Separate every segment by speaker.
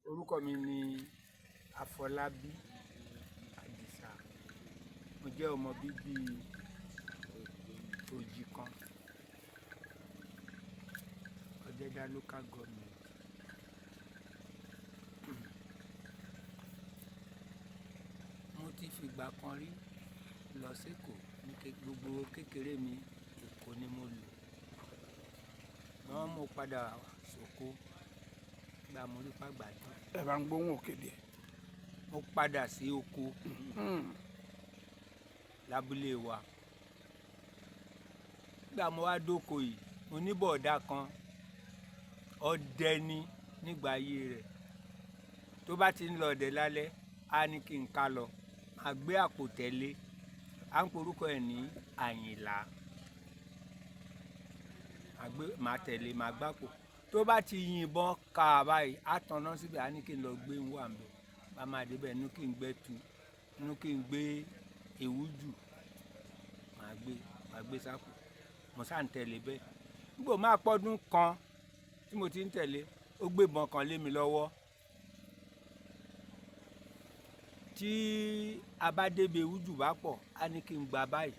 Speaker 1: Orúkọ mi ni Afọlábí Àdìsá. Mo jẹ́ ọmọ bíbí Òjìkan, Ọ̀dẹ̀dá Local Government. Mo ti fìgbà kan rí lọ s'Ékòó ní gbogbo kékeré mi, Èkó ni mo lò. Ṣùgbọ́n mo padà sóko nígbà mo rí pàgbà dé.
Speaker 2: Ẹ bá ń gbóhùn òkè díẹ̀.
Speaker 1: Mo padà sí oko lábúlé wa. Nígbà mo wá dóko yìí, mo ní bọ̀dá kan, ọdẹ ni nígbà ayé rẹ̀. Tó bá ti ń lọ ọdẹ lálẹ́, á ní kí n ká lọ, màá gbé àpò tẹ̀lé. À ń pe orúkọ ẹ̀ ní Àyìnlá. Màá gbé, màá tẹ̀lé, màá gbápò. Tó bá ti yìnbọn ká báyìí, á taná síbẹ̀, á ní kí n lọ gbé ń wà ńbẹ̀. Bá máa dé bẹ̀, inú kí n gbẹ́ tu, inú kí n gbé ewújù, màá gbé sápò. Mo sá ń tẹ̀lé bẹ́ẹ̀. Nígbà ó máa pọ́dún kan tí mo ti ń tẹ̀lé, ó gbé ìbọn kan lé mi lọ́wọ́. Tí a bá débi ewújù bá pọ̀, á ní kí n gba báyìí.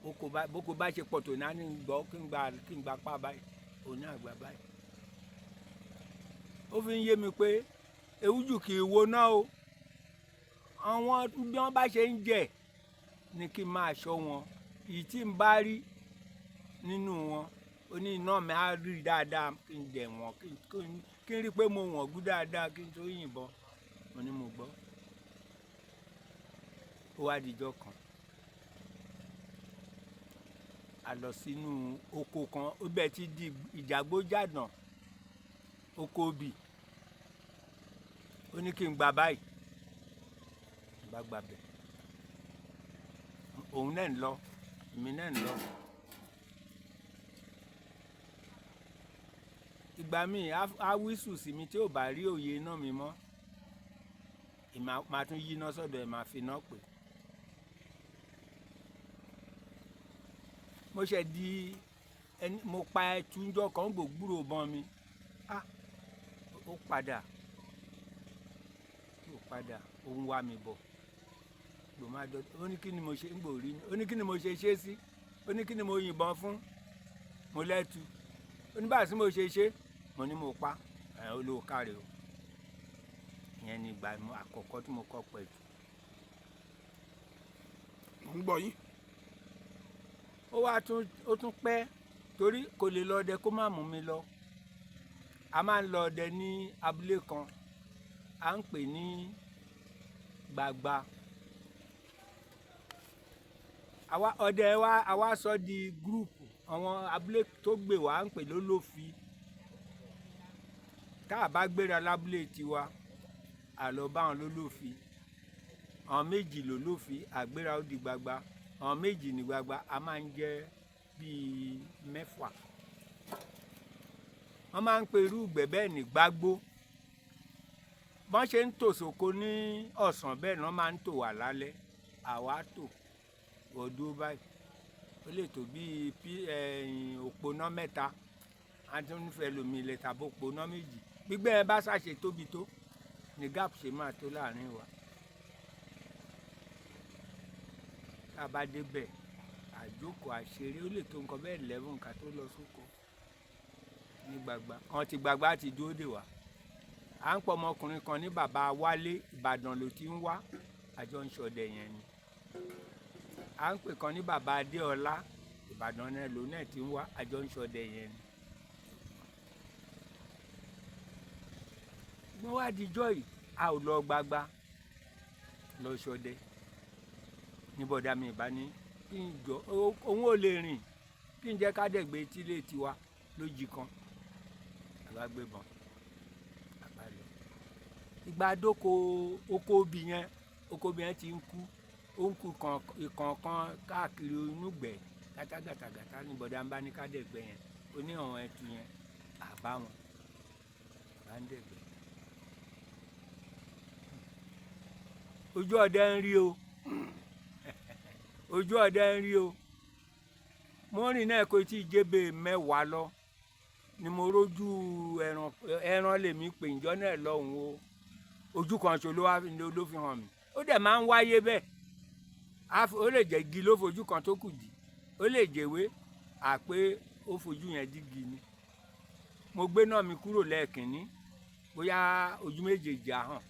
Speaker 1: Bóko bá, bóko bá ṣe pọ̀ tó ní á ní gbọ́ kí n gba apá báyìí, òun náà gba báyìí. Ó fi ń yé mi pé ewújù kì í woná o. Àwọn bí wọ́n bá ṣe ń jẹ ni kí n máa ṣọ́ wọn. Èyí tí n bá rí nínú wọn, ó ní iná mi á rí dáadáa kí n dẹ̀ wọ́n, kí n rí pé mo wọ̀n gún dáadáa kí n tó yìnbọn. Mo ní mo gbọ́. Ó wá di ọjọ́ kan. A lọ sínú oko kan, ó bẹ́ẹ̀ ti di ìjàgbójàdàn, oko obì. Ó ní kí n gba báyìí. Mo bá gba bẹ̀. Òun náà ń lọ, èmi náà ń lọ. Ìgbà míì á wísù sí mi tí ò bá rí òye iná mi mọ́. Èmi máa tún yí iná sọ́dọ̀ ẹ̀, máa fi iná pè. Mo ṣẹ̀ di ẹni, mo pa ẹtu ńjọ́ kan gbògbúrò bọ́n mi. Ah! Ó padà. Ó padà, ó ń wá mi bọ̀. Gbò máa dọ̀, ó ní kí ni mo ṣe ń gbò rí mi. Ó ní kí ni mo ṣe ṣé sí. Ó ní kí ni mo yìnbọn fún. Mo lẹ́tu. Ó ní báyìí tí mo ṣe ṣé, mo ní mo pa. Ẹ̀ ó ló káre o. Ìyẹn ni ìgbà àkọ́kọ́ tí mo kọ́ pẹ̀tù.
Speaker 2: Mo ń gbọ́ yín.
Speaker 1: Ó wá tún, ó tún pẹ́ torí kò lè lọ ọdẹ kó má mú mi lọ. A máa ń lọ ọdẹ ní abúlé kan, à ń pè ní Gbàgbà. Àwa ọdẹ wa, àwa sọ di gúrúùpù. Àwọn abúlé tó gbè wá à ń pè lólófi. Tá a bá gbéra lábúlé tiwa, à lọ bá wọn lólófi. Àwọn méjì lólófi, àgbéra ó di gbagba. Àwọn méjì ní gbagba, a máa ń jẹ́ bí mẹ́fà. Wọ́n máa ń pe irú ìgbẹ́ bẹ́ẹ̀ ní gbágbó. Bọ́n ṣe ń tò sóko ní ọ̀sán bẹ́ẹ̀ ni wọ́n máa ń tò wá lálẹ́. Àwa tò wọ́n dúró báyìí. Ó lè tó bí ẹ̀yìn òpónà mẹ́ta. A tún fẹ́ lomi ilẹ̀ tàbí òpónà méjì. Gbígbẹ́ ẹ bá ṣàṣe tóbi tó ni gap ṣe máa tó láàrin wa. Tá a bá dé bẹ̀, àjókòó àṣeré ó lè tó nǹkan bẹ́ẹ̀ 11 ká tó lọ sóko ní gbagba. Àwọn tí gbagba ti dúró dè wá. À ń pọ ọmọkùnrin kan ní bàbá Wálé, Ìbàdàn ló ti ń wá. Àjọ ń ṣọdẹ yẹn ni. À ń pè kan ní bàbá Adéọlá, Ìbàdàn náà ló náà ti ń wá. Àjọ ń ṣọdẹ yẹn ni. Wọ́n wá di ijọ́ yìí, a ò lọ gbagba lọ ṣọdẹ. Ní bọ̀dá mi bá ní kí n jọ, òun ò lè rìn, kí n jẹ́ ká dẹ̀ gbé etílé tiwa lójì kan. A bá gbé bọn, a bá lọ. Ìgbà dóko oko obì yẹn, oko obì yẹn ti ń kú. Ó ń kú ìkọ̀ọ̀kan káàkiri inú ìgbẹ́ gátàgàtàgàtà ní bọ̀dá ń bá ní ká dẹ̀ gbé yẹn. Ó ní àwọn ẹtu yẹn, à bá wọn, à bá ń dẹ̀ gbé. Ojú ọdẹ ń rí o. Ojú ọdẹ ń rí o. Mo rìn náà kò tí ì jébè mẹ́wàá lọ. Ni mo rójú ẹran, ẹran lèmi pè ǹjọ́ náà lọ́hùn o. Ojú kan ṣo ló wá ló fi hàn mí. Ó dẹ̀ máa ń wáyé bẹ́ẹ̀. Ó lè jẹ́ igi ló fojú kan tó kù dì, ó lè jẹ́wé àpé ó fojú yẹn dígi ni. Mo gbé náà mi kúrò lẹ́ẹ̀kínní, bóyá ojú méjèèjì á hàn,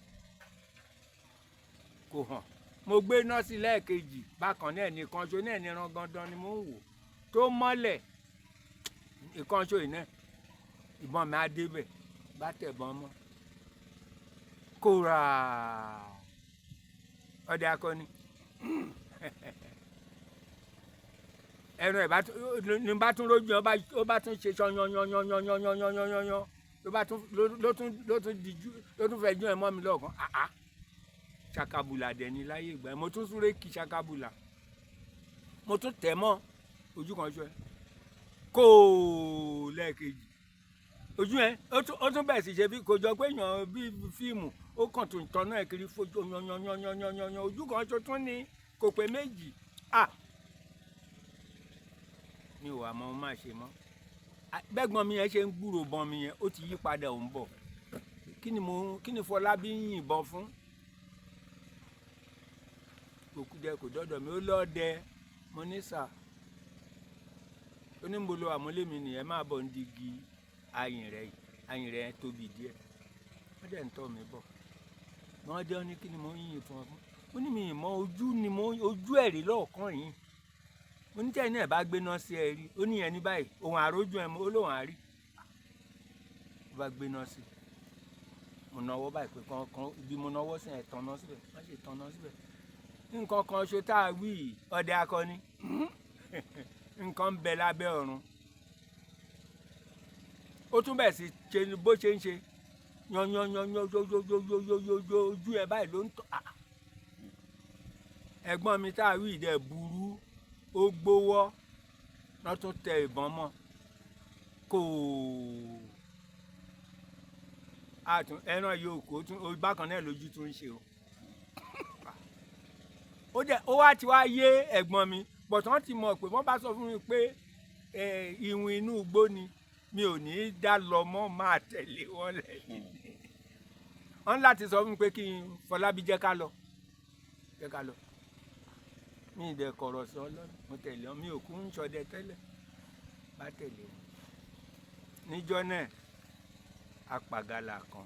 Speaker 1: kò hàn. Mo gbé náà sí lẹ́ẹ̀kejì, bákan náà ní ìkan ṣo náà ní ẹran gandan ni mo ń wò tó mọ́lẹ̀. Ìkan ṣo yìí náà, ìbọn mi á débẹ̀, bá tẹ̀bọn mọ́ kóra ọdẹ akọni. Ẹran ẹ̀ bá tún ní bá tún rójú ẹ̀, ó bá tún ṣe sọ yan yan yan yan yan yan yan yan yan yan, ló bá tún ló tún dijú, ló tún fẹ́ jú ẹ̀ mọ́ mi lọ́ọ̀kan. Àá, ṣakabula dẹ̀ ni láyé ìgbà yẹn. Mo tún súré kí ṣakabula, mo tún tẹ̀ mọ́ ojú kan ṣọ ẹ kó lẹ́ẹ̀kejì. Ojú ẹ ó tún bẹ̀ sí ṣe bí kò jọ pé èèyàn bí fíìmù, ó kàn tún tọ́nà ẹ̀ kiri fojú yan yan yan yan yan yan yan. Ojú kan ṣo tún ní kò pé méjì. À, mi ò wà mọ́ ohun máa ṣe mọ́. Bẹ́gbọ́n mi yẹn ṣe ń gbúrò bọn mi yẹn, ó ti yí padà, ò ń bọ̀. Kí ni mo, kí ni Fọlábí ń yìnbọn fún? Kò kú dẹ, kò dọ́dọ̀ mi, ó lọ́ọ̀dẹ. Mo ní sà, ó ní mo lo àmúlé mi nìyẹn, máa bọ̀ ń digi ayìn rẹ̀ yìí. Ayìn rẹ̀ yẹn tóbi díẹ̀. Wọ́n dẹ̀ ń tọ́ mi bọ̀. Wọ́n dẹ́, ó ní kí ni mo ń yìn fún ọ fún? Mo ní mi ì mọ ojú ni mo, ojú ẹ̀rí lọ́ọ̀kan yìí. Mo ní tẹ́yìn náà bá gbéná sí ẹ rí. Ó ní yẹn ní báyìí, òun àrójú ẹ mọ́, ó lóun àrí. Ó bá gbéná sí i. Mo nawọ́ báyìí pé kan kan ibi mo nawọ́ sí ẹ̀ tanná síbẹ̀, má ṣe tanná síbẹ̀. Nǹkan kan ṣo tá a wí yìí, ọdẹ akọni. Nǹkan ń bẹ lábẹ́ ọ̀run. Ó tún bẹ̀ sí ṣe bó ṣe ń ṣe. Yan yan yan yan yo yo yo yo yo yo yo, ojú ẹ báyìí ló ń tọ́. Ah! Ẹ̀gbọ́n mi tá a wí dẹ̀ burú, ó gbówọ́, wọ́n tún tẹ ìbọn mọ́. Kò àtún ẹran yìí kò tún bákan náà lójú tún ń ṣe o. Ó dẹ̀ ó wá ti wá yé ẹ̀gbọ́n mi, bọ̀tán ti mọ̀ pé wọ́n bá sọ fún mi pé ìwọ̀n inú igbó ni, mi ò ní í dá lọ mọ́, máa tẹ̀lé wọn lẹ́yìn. Wọ́n láti sọ fún mi pé kí n Fọlábí jẹ́ ká lọ, jẹ́ ká lọ. Mi ì dẹ̀ kọ̀rọ̀ sọ lọ́nà, mo tẹ̀lé wọn, mi ò kú ń ṣọdẹ tẹ́lẹ̀, bá tẹ̀lé wọn. Níjọ́ náà, apàgàlà kan,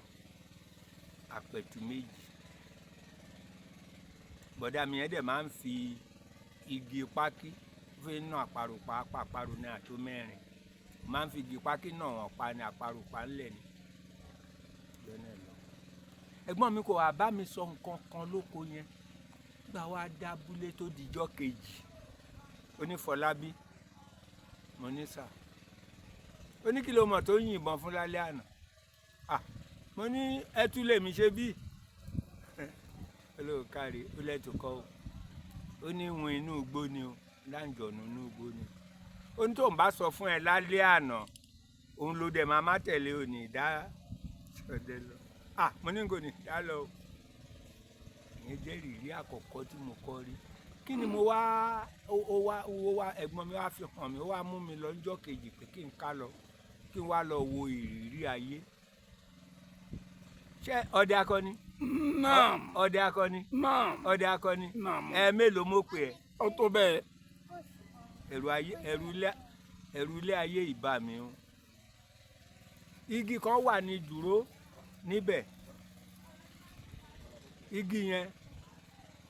Speaker 1: àpẹ̀tù méjì. Bọ̀dá mi yẹn dẹ̀ máa ń fi igi pákí fi ná àparò pa, àparò ní àtó mẹ́rin. Máa ń fi igi pákí náà wọ́n pa ní àparò pa ńlẹ̀ ni. Níjọ́ náà lọ. Ẹ̀gbọ́n mi kò wá bá mi sọ nǹkan kan lóko yẹn. Gbà wá dábúlé tó dijọ́ kejì. Ó ní Fọlábí, mo ní sà. Ó ní kí ló mọ̀ tó yìnbọn fún lálẹ́ àná? À, mo ní ẹ tú lèmi ṣe bí. Ó lóun káre, ó lẹ́tù kọ́ o. Ó ní ìwọ̀n inú igbó ni o, láǹjọ̀nù inú igbó ni. Ó ní tóun bá sọ fún ẹ lálẹ́ àná, òun ló dẹ̀ máa má tẹ̀lé òní dá ṣọdẹ lọ. À, mo ní kò ní dá lọ o. Ìyẹn jẹ́ ìrírí àkọ́kọ́ tí mo kọ́ rí. Kí ni mo wá, ó wá, ó wá, ẹ̀gbọ́n mi wá fi hàn mí, ó wá mú mi lọ níjọ́ kejì pé kí n ká lọ, kí n wá lọ wo ìrírí ayé. Ṣé ọdẹ akọni?
Speaker 2: Naam.
Speaker 1: Ọdẹ akọni.
Speaker 2: Naam.
Speaker 1: Ọdẹ akọni.
Speaker 2: Naam.
Speaker 1: Ẹ mélòó mo pè ẹ́?
Speaker 2: Ó tó bẹ́ẹ̀.
Speaker 1: Ẹ̀rù ayé, ẹ̀rù ilé ayé ìbà mi o. Igi kan wà ní dúró níbẹ̀. Igi yẹn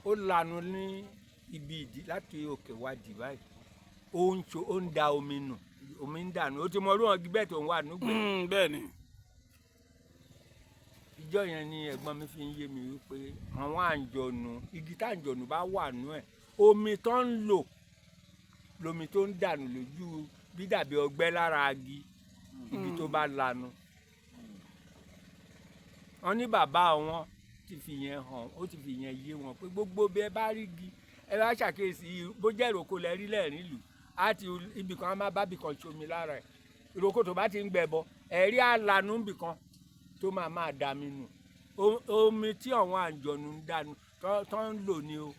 Speaker 1: ó lanu ní ibi ìdí láti òkè wá dì báyìí. Ó ń so, ó ń da omi nù, omi ń dànù. Ó ti mọ irú àwọn igi bẹ́ẹ̀ tó ń wà nígbẹ́.
Speaker 2: Bẹ́ẹ̀ ni.
Speaker 1: Ìjọ́ yẹn ni ẹ̀gbọ́n mi fi ń yé mi wípé àwọn àǹjọ̀nù, igi tá àǹjọ̀nù bá wà nú ẹ̀, omi tó ń lò lomi tó ń dànù lójú bí dàbí ọgbẹ́ lára igi, igi tó bá lanu. Wọ́n ní bàbá wọn ti fi yẹn hàn, ó ti fi yẹn yé wọn pé gbogbo bí ẹ bá rí igi, ẹ bá ṣàkíyèsí bó jẹ́ ìrókò lẹ rí lẹ́ẹ̀rín lù, á ti ibì kan á má bá ibì kan ṣomi lára ẹ̀. Ìrókò tó bá ti ń gbẹ bọ, ẹ̀rí á lanu ibì kan tó máa máa dà mí nù. Omi tí àwọn àǹjọ̀nù ń dànù tó ń lò ní o.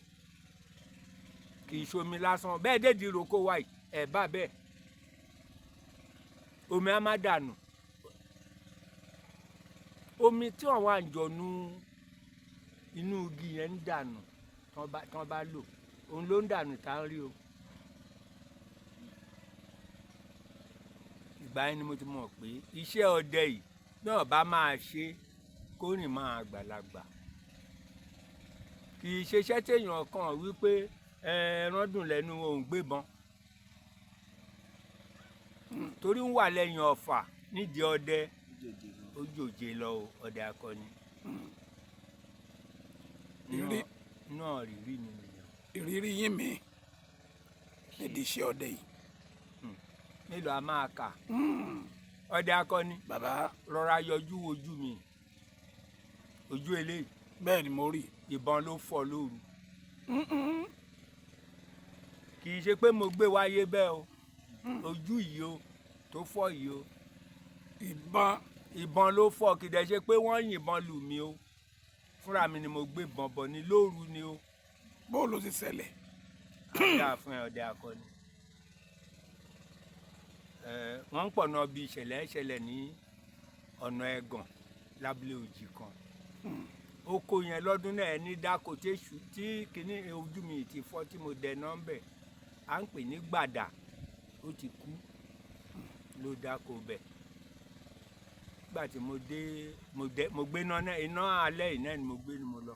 Speaker 1: Kì í ṣomi lásán. Bẹ́ẹ̀ dédi ìrókò wa yìí, ẹ̀ bá bẹ́ẹ̀. Omi á má dànù. Omi tí àwọn àǹjọ̀nú inú igi yẹn ń dànù tán bá lò, òun ló ń dànù tá ń rí o. Ìgbà yẹn ni mo ti mọ̀ pé iṣẹ́ ọdẹ yìí náà bá máa ṣe kó rìn máa àgbàlagbà. Kì í ṣe iṣẹ́ téèyàn kàn wípé ẹran dùn lẹ́nu òun gbébọn, torí ń wà lẹ́yìn ọ̀fà nídìí ọdẹ, ó jòjé lọ o, ọdẹ akọni. Náà rírí mi nìyẹn.
Speaker 2: Ìrírí yín mi nídìí iṣẹ́ ọdẹ yìí.
Speaker 1: Mélòó a máa kà? Ọdẹ akọni.
Speaker 2: Bàbá.
Speaker 1: Rọra yọjú wojú mi, ojú eléyìí.
Speaker 2: Bẹ́ẹ̀ ni mo rí.
Speaker 1: Ìbọn ló fọ́ lóru. Kì í ṣe pé mo gbé wáyé bẹ́ẹ̀ o, ojú yìí o tó fọ́ yìí o. Ìbọn ló fọ́, kì í dẹ̀ ṣe pé wọ́n yìnbọn lù mí o, fúnra mi ni mo gbé ìbọn bọ̀ ní lóru ni o.
Speaker 2: Bó ló ti ṣẹlẹ̀?
Speaker 1: Àdá fún ẹ, ọdẹ akọni. Wọ́n ń pọ̀nà bí ìṣẹ̀lẹ̀ ṣẹlẹ̀ ní ọ̀nà Ẹ̀gàn lábúlé Òjì kan. Oko yẹn lọ́dún náà ní dáko tí kìíní ojú mi ti fọ́ tí mo dẹ̀ nọ́mbẹ̀, à ń pè ní Gbàdà, ó ti kú ló dáko bẹ̀. Nígbà tí mo dé, mo gbé iná náà, iná alẹ́ yìí náà ni mo gbé ni mo lọ.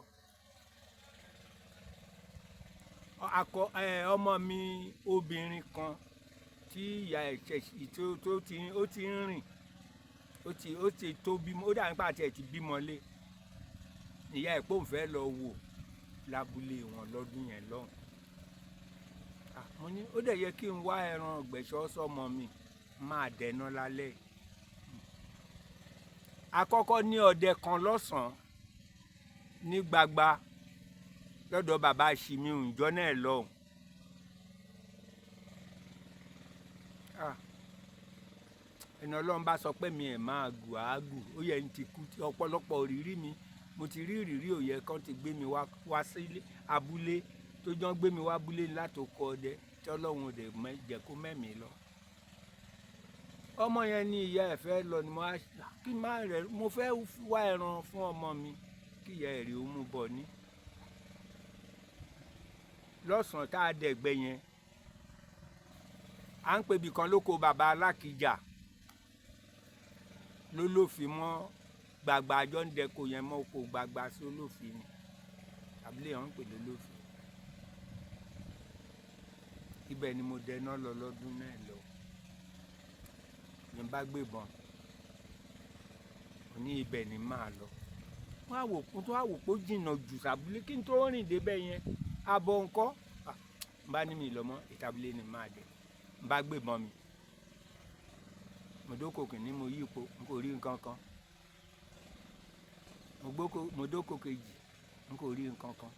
Speaker 1: Akọ ọmọ mi obìnrin kan tí ìyá ẹ̀ ṣẹ̀ tó ti, ó ti ń rìn, ó ti tó bímọ, ó dà nípa àti ẹ̀ ti bímọ lé. Ìyá ẹ̀ pé òun fẹ́ lọ wò lábúlé wọn lọ́dún yẹn lọ́hùn. Mo ní ó dẹ̀ yẹ kí n wá ẹran ọ̀gbẹ̀ṣọ́ sọ́mọ mi máa dẹ̀nà lálẹ́. Àkọ́kọ́ ní ọdẹ kan lọ́sàn-án ní gbagba lọ́dọ̀ bàbá Ṣìmí ǹjọ́ náà lọ́hùn. Ẹni Ọlọ́run bá sọ pé mi ẹ̀ máa gùn á gùn, ó yẹ n ti kú. Ọ̀pọ̀lọpọ̀ òrírí mi, mo ti rí ìrírí òye kan ti gbé mi wá sí abúlé tó jọ ń gbé mi wá abúlé láti oko ọdẹ tí Ọlọ́run ò dẹ̀ jẹ́ kó mẹ́mi lọ. Ọmọ yẹn ní ìyá ẹ̀ fẹ́ lọ ni mo á kí má rẹ̀, mo fẹ́ wá ẹran fún ọmọ mi kí ìyá ẹ̀ rí ó mú bọ̀ ní. Lọ́sàn-án tá a dẹ̀gbẹ́ yẹn, à ń pè ibì kan lóko bàbá Alákìjà ló lófin mọ́ gbàgbà àjọ ń dẹko yẹn mọ́ oko gbàgbà sí olófin ni abúlé yẹn ń pè lólófin. Ibẹ̀ ni mo dẹná lọ lọ́dún náà lọ. Ní bá gbébọn, mo ní ibẹ̀ ni máa lọ. Wọ́n á wò ó, tó wá wò pé ó jìnnà jù sàbúlé kí n tó rìn débẹ̀ yẹn. Abọ́ ńkọ́? N bá ní mi lọ mọ́, ìtàbílẹ̀ ni máa dẹ̀. N bá gbébọn mi. Mo dóko kìíní, mo yípo, n kò rí nǹkan kan. Mo dóko kejì, n kò rí nǹkan kan.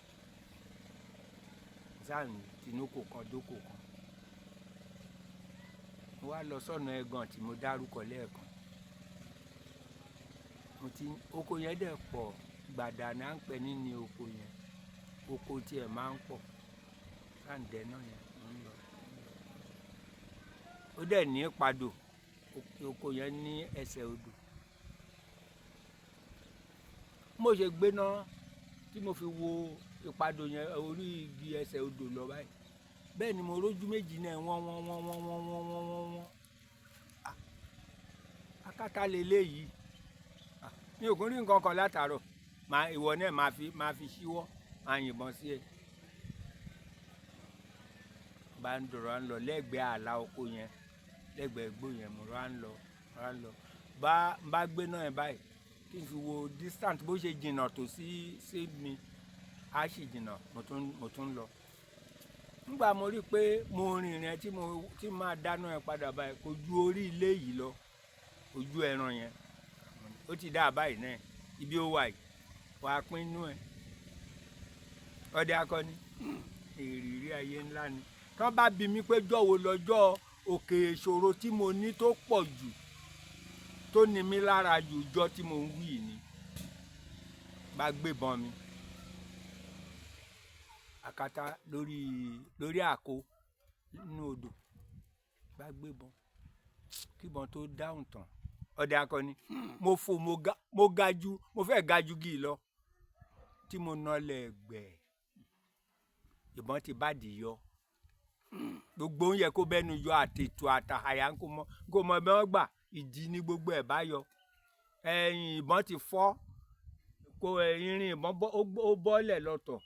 Speaker 1: Sáà ní tinúkò kan dóko kan. Mo wá lọ sọ́nà Ẹ̀gàn tí mo dárúkọ lẹ́ẹ̀kan. Mo ti oko yẹn dẹ̀ pọ̀, gbàdà ni à ń pè ní oko yẹn. Oko tí ẹ̀ máa ń pọ̀. Sáà ń dẹ náà yẹn, mo ń lọ. Ó dẹ̀ ní padò, oko yẹn ní ẹsẹ̀ odò. Mo ṣe gbéná tí mo fi wo ìpadò yẹn orí igi ẹsẹ̀ odò lọ báyìí. Bẹ́ẹ̀ ni mo rójú méjì náà wọ́n wọ́n wọ́n wọ́n wọ́n wọ́n wọ́n wọ́n wọ́n. Akátá leléyìí. Mi ò kún rí nǹkan kan látàárọ̀. Ìwọ náà máa fi ṣíwọ́, máa yìnbọn sí ẹ. Bá ń dọ̀rọ̀ ń lọ lẹ́gbẹ̀ẹ́ ààlà oko yẹn, lẹ́gbẹ̀ẹ́ igbó yẹn, mo rà ń lọ, rà ń lọ. Bá gbé náà ẹ báyìí, kí n fi wo distant bó ṣe jìnnà tó sí mi, á sì jìnnà, mo tún ń lọ. Nígbà mo rí pé mo rìn ìrìn tí máa dáná ẹ padà báyìí, kò ju orí ilé yìí lọ, ojú ẹran yẹn. Ó ti dá báyìí náà, ibi ó wà yìí, wà á pín inú ẹ. Ọdẹ akọni, ìrírí ayé ńlá ni. Tán bá bi mí pé jọ̀wọ́ lọ́jọ́ òkè ìṣòro tí mo ní tó pọ̀ jù, tó ní mi lára jù jọ tí mo ń wí ni. Bá gbébọn mi. Akátá lórí àkó nínú odò. Bá gbébọn. Kíbọn tó dáhùn tán. Ọdẹ akọni. Mo fò, mo ga ju, mo fẹ́ ga ju gíì lọ tí mo nọlẹ̀ gbẹ̀. Ìbọn ti bá dì yọ, gbogbo ń yẹ kó bẹ́nu yọ, àtètò àtàhàyà ń kó mọ kó mọ bí wọ́n gbà ìdí ní gbogbo ẹ̀ bá yọ. Ẹ̀yìn ìbọn ti fọ́ kó irin ìbọn ó bọ́lẹ̀ lọ́tọ̀,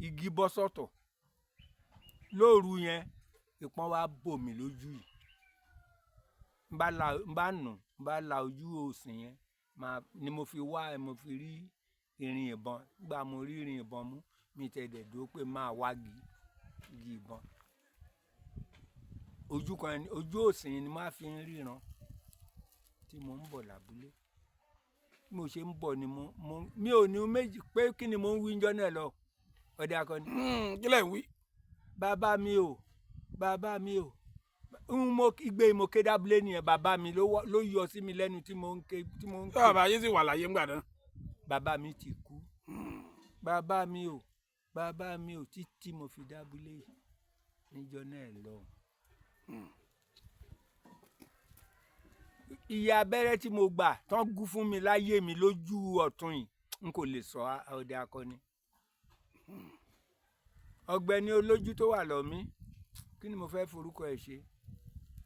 Speaker 1: igi bọ́ sọ́tọ̀. Lóru yẹn, ìpọ́n wa bò mí lójú yìí. N bá la, n bá nù, n bá la ojú òsì yẹn máa ni mo fi wá, mo fi rí irin ìbọn gbà. Mo rí irin ìbọn mú mi tẹ̀ dẹ̀ dúró pé máa wá gi ìbọn. Ojú kan ojú òsì yẹn ni máa fi ń ríran tí mo ń bọ̀ lábúlé. Bí mo ṣe ń bọ̀ ni mo mi ò ní méjì pé kí ni mo ń wí ńjọ́ náà lọ, ọdẹ akọni.
Speaker 2: Kí lẹ̀ ń wí?
Speaker 1: Bàbá mi o, bàbá mi o, ń mo igbe mo ké dábúlé nìyẹn. Bàbá mi ló yọ sí mi lẹ́nu tí mo ń ké, tí mo ń
Speaker 2: Ṣé
Speaker 1: ké.
Speaker 2: Bàbá yín sì wà láyé ńgbà náà?
Speaker 1: Bàbá mi ti kú. Bàbá mi o, bàbá mi o, títí mo fi dábúlé yìí níjọ́ náà lọ. Iye abẹ́rẹ́ tí mo gbà tán gún fún mi láyé mi lójú ọ̀tún yìí, n kò lè sọ, ọdẹ akọni. Ọ̀gbẹ́ni olójú tó wà lọ mí, kí ni mo fẹ́ forúkọ ẹ̀ ṣe?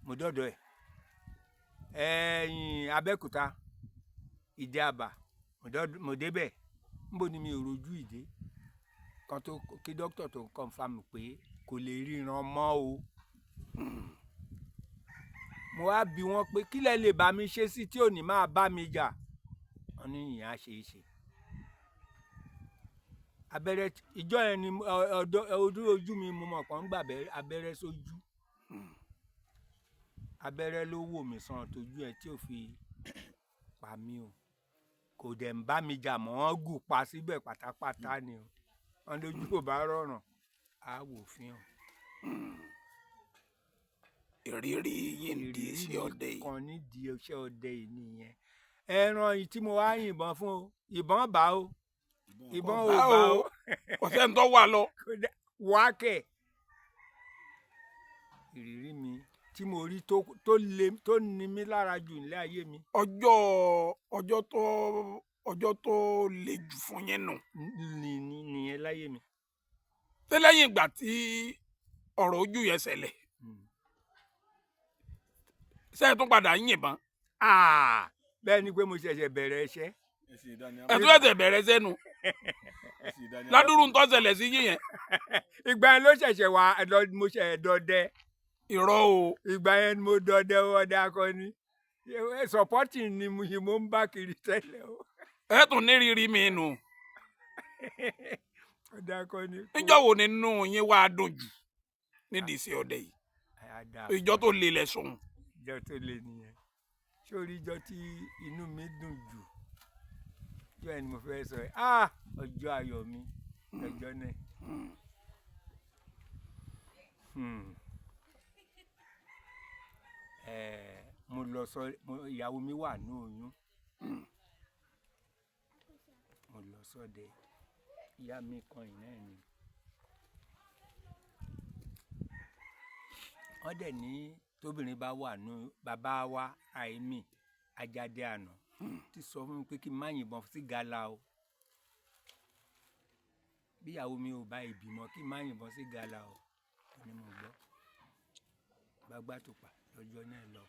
Speaker 1: Mo dọ̀dọ̀ ẹ̀ ẹ̀yìn Abẹ́òkúta, ìdí àbà. Mo débẹ̀, níbo ni mi ò rojú ìdè kan tó kí dókítà tó confirm pé kò lè ríran mọ́ o. Mo wá bi wọ́n pé kí lẹ lè bá mi ṣe sí tí ò ní máa bá mi jà. Wọ́n ní ìyẹn á ṣe é ṣe. Abẹ́rẹ́ ìjọ yẹn ni ọ̀dọ̀ ojú ojú mi, mo mọ̀ kàn ń gbà abẹ́rẹ́ sójú. Abẹ́rẹ́ ló wò mí sàn tójú ẹ̀ tí ò fi pa mí o. Kò dẹ̀ ń bá mi jà mọ́, wọ́n gùn pa síbẹ̀ pátápátá ni o. Wọ́n lójú ò bá rọrùn á wò fín o.
Speaker 2: Ìrírí yín di
Speaker 1: Ìrírí
Speaker 2: iṣẹ́
Speaker 1: mi
Speaker 2: ọdẹ yìí.
Speaker 1: kan nídìí iṣẹ́ ọdẹ yìí nìyẹn. Ẹran yìí tí mo wá yìnbọn fún o, ìbọn bá o, ìbọn ò
Speaker 2: Bá
Speaker 1: bá
Speaker 2: o.
Speaker 1: o.
Speaker 2: Kò sẹ́ni tó wà lọ.
Speaker 1: Kódà wá kẹ̀. Ìrírí mi tí mo rí tó le tó ní mi lára jù nílé ayé mi.
Speaker 2: Ọjọ́ tó le jù fún yín nù.
Speaker 1: Nìyẹn láyé mi.
Speaker 2: Ṣé lẹ́yìn ìgbà tí ọ̀rọ̀ ojú yẹn ṣẹlẹ̀, ṣé ẹ tún padà ń yìnbọn?
Speaker 1: Ah, bẹ́ẹ̀ ni pé mo ṣẹ̀ṣẹ̀ bẹ̀rẹ̀ iṣẹ́.
Speaker 2: Ẹ tún ẹsẹ̀ bẹ̀rẹ̀ sẹ́nu ládùúrú ń tó ṣẹlẹ̀ sí yín yẹn.
Speaker 1: Ìgbà yẹn ló ṣẹ̀ṣẹ̀ wá lọ, mo ṣẹ̀ṣẹ̀ dọdẹ.
Speaker 2: Irọ́ o.
Speaker 1: Ìgbà yẹn ni mo dọdẹ ọdẹ akọni. Supporting ni mo ń bá kiri tẹ́lẹ̀ o.
Speaker 2: Ẹ tún ní rírí mi nù.
Speaker 1: Ọdẹ akọni.
Speaker 2: Níjọ́ wo nínú yín wá dùn jù nídìí iṣẹ́ ọdẹ yìí?
Speaker 1: Àdá.
Speaker 2: Ìjọ tó le lẹ̀ sùn.
Speaker 1: Ìjọ tó le nìyẹn. Sórí ìjọ tí inú mi dùn jù, ìjọ yẹn ni mo fẹ́ sọ yìí. Ah, ọjọ́ ayọ̀ mi lọ́jọ́ náà. Mo lọ sọ ìyàwó mi wà ní oyún. Mo lọ sọ́dẹ. Ìyá mi kan yìí náà ni. Wọ́n dẹ̀ ní tóbìnrin bá wà ní, bàbá wa àìmí ajáde àná ti sọ fún mi pé kí n má yìnbọn sí gala o. Bí ìyàwó mi ò bá ìbímọ, kí n má yìnbọn sí gala o. Mo ní mo gbọ́. Gbágbá tó pa lọ́jọ́ náà lọ.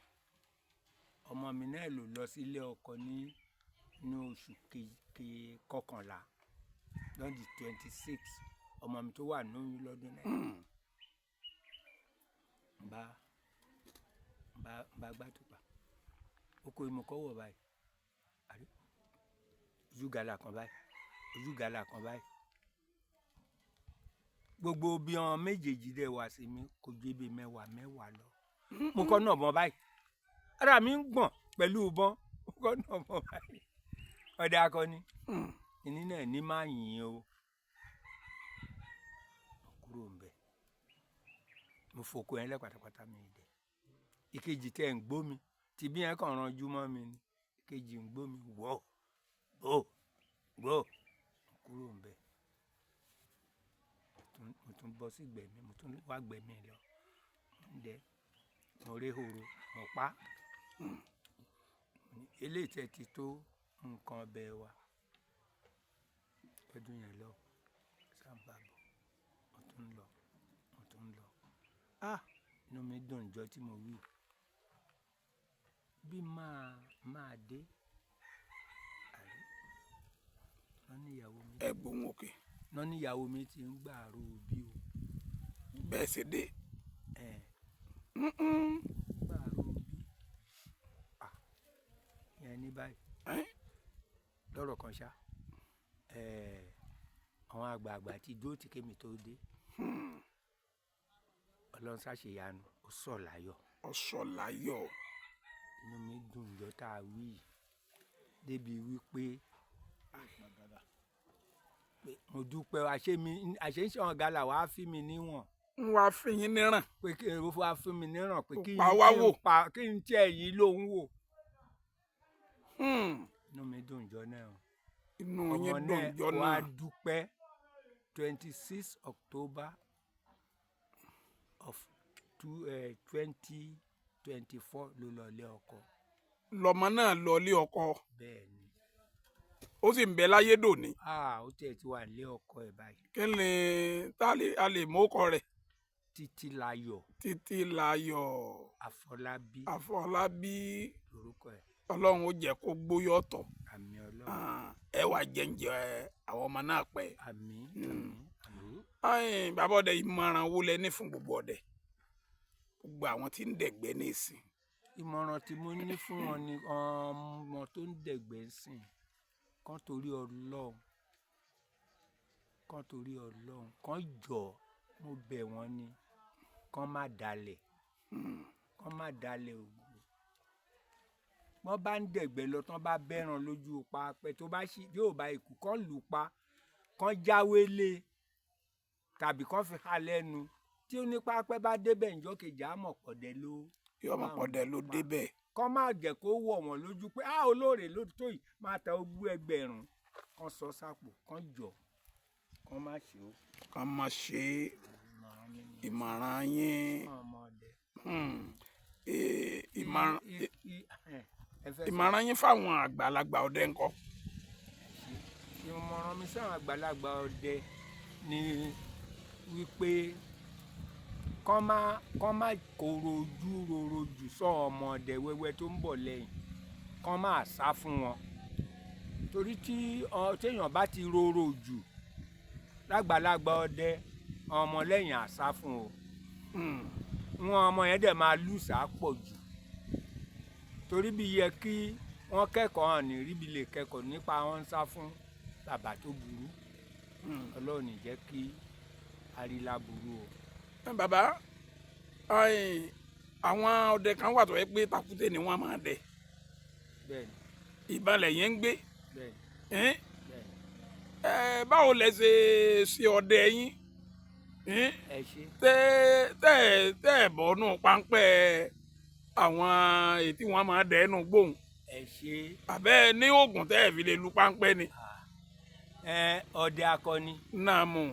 Speaker 1: Ọmọ mi náà ló lọ sílé ọkọ ní inú oṣù kọkànlá lọ́dún 26, ọmọ mi tó wà lóyún lọ́dún náà. N bá gbá tó pa. Oko ìmọ̀kọ́ wọ̀ báyìí. Àrí ojú gala kan báyìí, ojú gala kan báyìí. Gbogbo bí wọn méjèèjì dẹ̀ wá sí mi kò ju ibi mẹ́wàá mẹ́wàá lọ. Mo kọ́ náà bọ́n báyìí. Ara mi ń gbọ̀n pẹ̀lú ìbọn. Mo kọ́ náà bọ́n báyìí. Ọdẹ akọni. Ìní náà ní máa yìn o. Mo kúrò ń bẹ̀. Mo fòkó yẹn lẹ́ pátápátá mi dẹ̀. Ìkejì tẹ́ ń gbó mi, tí bí yẹn kàn ranjú mọ́ mi ni. Ìkejì ń gbó mi wọ́, gbó, gbó. Mo kúrò ń bẹ̀. Mo tún bọ́ sí gbẹ̀mí, mo tún wá gbẹ̀mí lọ. Mo ń dẹ, mo rí ehoro, mo pa. Mo ní, eléyìí tẹ́ ti tó nǹkan ọbẹ̀ wa lọ́dún yẹn lọ sábà bọ̀. Mo tún ń lọ, mo tún ń lọ. Ah, inú mi dùn jọ tí mo wí bí máa máa dé àrí wọ́n ní ìyàwó mi,
Speaker 2: Ẹ gbóhùn òkè.
Speaker 1: wọ́n ní ìyàwó mi ti ń gbàrú bí o.
Speaker 2: Bẹ́ẹ̀ ṣe dé.
Speaker 1: Ẹ̀
Speaker 2: Mm-mm.
Speaker 1: gbàrú bí. Ah, yẹn ní báyìí.
Speaker 2: Ẹ́n?
Speaker 1: Lọ́rọ̀ kan ṣá, ẹ̀ àwọn àgbààgbà ti dúró tí kémi tó dé. Ọlọ́run ṣàṣeyanu, ó sọ̀ láyọ̀.
Speaker 2: Ọ̀sọ̀ láyọ̀.
Speaker 1: Inú mi dùn jọ tá a wí yìí débi wípé pé mo dúpẹ́ àṣé mi àṣé ń ṣe ọ̀gá là wàá fi mi níwọ̀n.
Speaker 2: Ń wá fi yín níràn.
Speaker 1: Pé kí n wá fún mi níràn pé kí
Speaker 2: Pa wá
Speaker 1: n
Speaker 2: wò.
Speaker 1: Pa kí n tiẹ̀ yìí lóhùn wò. Inú mi dùn jọ náà o.
Speaker 2: Inú
Speaker 1: Ọmọ
Speaker 2: yín dùn
Speaker 1: náà
Speaker 2: jọ
Speaker 1: wá
Speaker 2: náà.
Speaker 1: dúpẹ́ 26 October of 2024 ló lọ ilé ọkọ.
Speaker 2: Lọmọ náà lọ ilé ọkọ.
Speaker 1: Bẹ́ẹ̀ ni.
Speaker 2: Ó sì ń bẹ láyé dòní.
Speaker 1: Ah, ó tiẹ̀ ti wà nílé ọkọ ẹ̀ báyìí.
Speaker 2: Kí ni tá a lè mú ọkọ rẹ̀?
Speaker 1: Títílayọ̀.
Speaker 2: Títílayọ̀.
Speaker 1: Àfọlábí.
Speaker 2: Àfọlábí.
Speaker 1: Lórúkọ ẹ̀.
Speaker 2: Ọlọ́run ó jẹ́ kó gbóyọ̀ tọ̀.
Speaker 1: Àmín Ọlọ́run.
Speaker 2: Ẹ wà jẹ́ǹjẹ́ àwọn ọmọ náà pẹ́.
Speaker 1: Àmín, àmín, àmín.
Speaker 2: Ayin, bàbá ọdẹ, ìmọ̀ràn wo lẹ ní fún gbogbo ọdẹ? Gbogbo àwọn tí ń dẹ̀gbẹ́ ní ìsìn.
Speaker 1: Ìmọ̀ràn tí mo ní fún wọn ni ọmọ tó ń dẹ̀gbẹ́ sìn, kán torí Ọlọ́run, kán torí Ọlọ́run, kán jọ̀, mo bẹ̀ wọ́n ni, kán má dalẹ̀, kán má dalẹ̀ ògo. Wọ́n bá ń dẹ̀gbẹ́ lọ, tán bá bẹ́ran lójú pápẹ́ tó bá ṣì yóò bá ikú, kán lù pa, kán jáwé lé tàbí kán fi ha lẹ́nu. Tí ó ní pápẹ́ bá débẹ̀ ǹjọ́ kejì á mọ̀ pọ̀dẹ ló.
Speaker 2: Yóò mọ̀ pọ̀dẹ ló débẹ̀.
Speaker 1: Kán má jẹ́ kó wọ̀ wọ́n lójú pé á olóore ló tó yìí máa ta ogún ẹgbẹ̀rún. Kán sọ sápò, kán jọ̀, kán má ṣe ó.
Speaker 2: Kán má ṣe é. Ìmọ̀ràn yín. Ìmọ̀ràn yín fáwọn àgbàlagbà ọdẹ ńkọ́?
Speaker 1: Ìmọ̀ràn mi sáwọn àgbàlagbà ọdẹ ni wípé kán má kóró ojú roro jù sọ ọmọ ọdẹ wẹ́wẹ́ tó ń bọ̀ lẹ́yìn, kán má sá fún wọn. Torí tí téèyàn bá ti roro jù lágbàlagbà ọdẹ, ọmọ lẹ́yìn á sá fún o. Wọn ọmọ yẹn dẹ̀ máa lùsà pọ̀ jù. Torí bí yẹ kí wọ́n kẹ́kọ̀ọ́ hàn ní ríbi lè kẹ́kọ̀ọ́ nípa wọn ń sá fún bàbá tó burú. Ọlọ́run ní jẹ́ kí arílá burú o.
Speaker 2: Bàbá, àwọn ọdẹ kan wà tó yẹ pé takute ni wọ́n máa dẹ.
Speaker 1: Bẹ́ẹ̀ni.
Speaker 2: Ìbọn lẹ̀yìn ń gbé.
Speaker 1: Bẹ́ẹ̀ni.
Speaker 2: Ẹ́n?
Speaker 1: Bẹ́ẹ̀ni.
Speaker 2: Báwo lẹ ṣe ṣe ọdẹ yín?
Speaker 1: Ẹ ṣé.
Speaker 2: Tẹ́ tẹ́ bọ́nú páńpẹ́ àwọn èyí tí wọ́n máa dẹ ẹnu gbóhùn.
Speaker 1: Ẹ ṣé.
Speaker 2: Àbẹ́ ní oògùn tẹ́ ẹ fi lè lu páńpẹ́ ni.
Speaker 1: Ọdẹ akọni.
Speaker 2: Náà mú.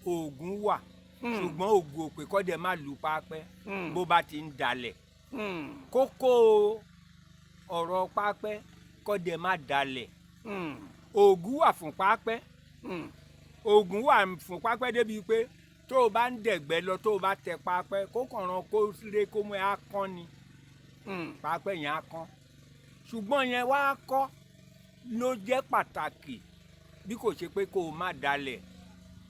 Speaker 1: Oògùn wà. Ṣùgbọ́n oògùn òpè kọ́dẹ má lu pápẹ́ bó bá ti ń dalẹ̀. Kókó ọ̀rọ̀ pápẹ́ kọ́dẹ má dalẹ̀. Oògùn wà fún pápẹ́. Oògùn wà fún pápẹ́ débi pé tó o bá ń dẹ̀gbẹ́ lọ tó o bá tẹ pápẹ́ kó kànràn kó lé kó mú ẹ á kán ni. Pápẹ́ yẹn á kán. Ṣùgbọ́n yẹn wá kọ́ ló jẹ́ pàtàkì bí kò ṣe pé kó o má dalẹ̀,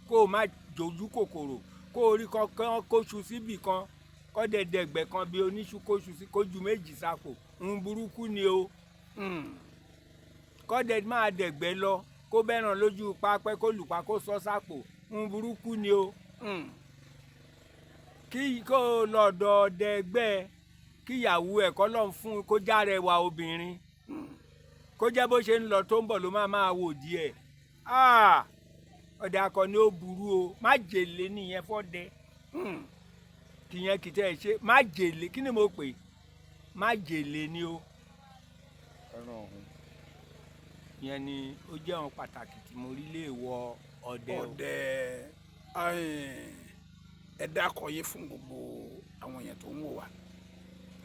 Speaker 1: kó o má jojú kòkòrò, kó o rí kankan kóṣu síbì kan, kọ́ dẹ̀dẹ̀gbẹ́ kan bí oníṣu kóṣu sí kójú méjì sápò, ń burúkú ni o. Kọ́ dẹ̀ máa dẹ̀gbẹ́ lọ, kó bẹ́ràn lójú pápẹ́ kó lùpa kó sọ sápò, ń burúkú ni o. Kí kó o lọ́dọ̀ dẹ̀gbẹ́ kíyàwó ẹ̀ kọ́ lọ́n fún kó járe wa obìnrin, kó jẹ́ bó ṣe ń lọ tó ń bọ̀ ló máa máa wò díẹ̀. Ọdẹ akọni ó burú o, má jèlé nìyẹn fọ́dẹ. Kìyẹn kìtẹ́ ẹ ṣe má jèlé, kí ni mo pè? Má jèlé ni o.
Speaker 3: Ẹran ọ̀hún.
Speaker 1: Ìyẹn ni ó jẹ́ ohun pàtàkì tí mo rí lè wọ ọdẹ o.
Speaker 2: Ọdẹ, ẹ dákọ yín fún gbogbo àwọn èèyàn tó ń wò wá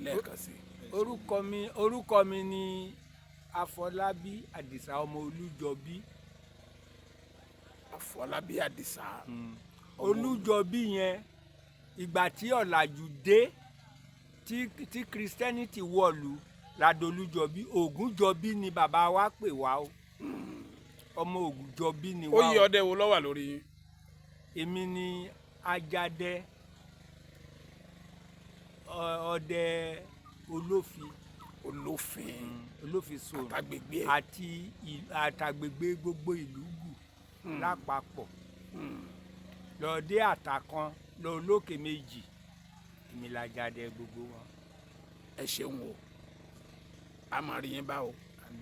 Speaker 2: lẹ́ẹ̀kan sí.
Speaker 1: Orúkọ mi ni Afọlábí Àdìsá ọmọ Olújọbí.
Speaker 2: Àfọlábí Àdìsá.
Speaker 1: Olújọbí yẹn, ìgbà tí ọ̀làjú dé, tí Christianity wọ̀lú ladolújọbí. Ògúnjọbí ni bàbá wa pè wá o, ọmọ Ògúnjọbí ni
Speaker 2: Ó
Speaker 1: wá
Speaker 2: yí
Speaker 1: o.
Speaker 2: ọdẹ wo ló wà lórí yín?
Speaker 1: Èmi ni ajadẹ, ọdẹ Olófin.
Speaker 2: Olófin.
Speaker 1: Olófin sọ̀rọ̀.
Speaker 2: Àtàgbègbè ẹ̀.
Speaker 1: Àti àtàgbègbè gbogbo ìlú gù lápapọ̀, lọ́ọ́dẹ àtàkan lọ olókè méjì, èmi lajadẹ gbogbo wọn.
Speaker 2: Ẹ ṣeun o, a máa rí yín bá o.